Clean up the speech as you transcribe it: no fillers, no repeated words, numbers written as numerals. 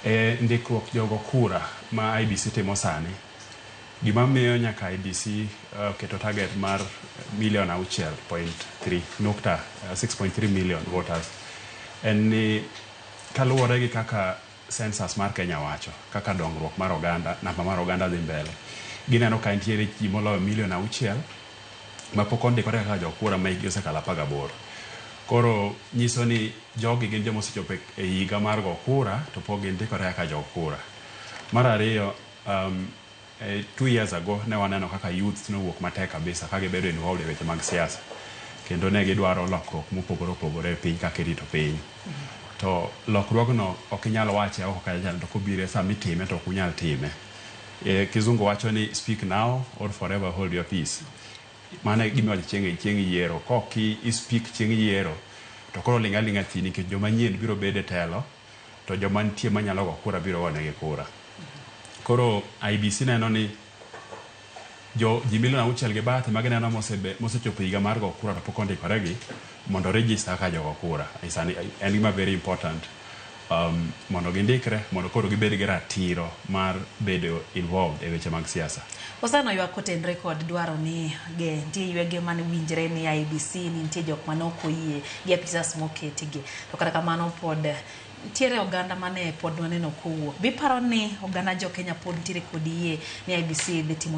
E ndikruok jogo kura ma IEBC timo sani, gima miyo nyaka IEBC keto target mar milion 6.3 nukta 6.3 million voters en ni kaluwore gi kaka census mar Kenya wacho, kaka dongruok mar oganda, namba mar oganda dhi mbele, gineno ka nitiere ji moloyo milion 6 mapok ondikore kaka jokura ma hikgi osekalo 18. Koro nyiso ni jogi gin joma osechopo e higa mar go kura to pok gindikore kaka jo kura. Mar ariyo, 2 years ago ne waneno kaka youth nowuok matek kabisa ka gibedo involved e weche mag siasa kendo ne gidwaro lokruok mopogore opogore e piny kaka irito piny. To lokruogno ok inyal wache oko kacha to kobiro e sama itime to ok unyal time. Kizungu wacho ni "Speak now or forever hold your peace." Mano e gima iwacho chieng' yiero. Kok i speak chieng' yiero to koro ling' aling'a thi nikech joma nyien biro bedo e telo to joma nitie manyalo go kura biro gonegi kura. Koro IEBC neno ni jo ji milion 6 gi bathe ma gineno mosechopo higa mar go kura to pok ondikore gi mondo register kaka jogo kura. Sani en gima very important mondo gindikre mondo koro gibed gi ratiro mar bedo involved e weche mag siasa. Osano ywak kotenre kod dwaro ni ge nitie ywege mane winjre ni IEBC ni nitie jok mane ok oyie gi apisas moketigi to kata kamano pod nitiere oganda mane pod waneno kowuok. Biparo ni oganda jo Kenya pod nitiere kod yie ni IEBC dhi timo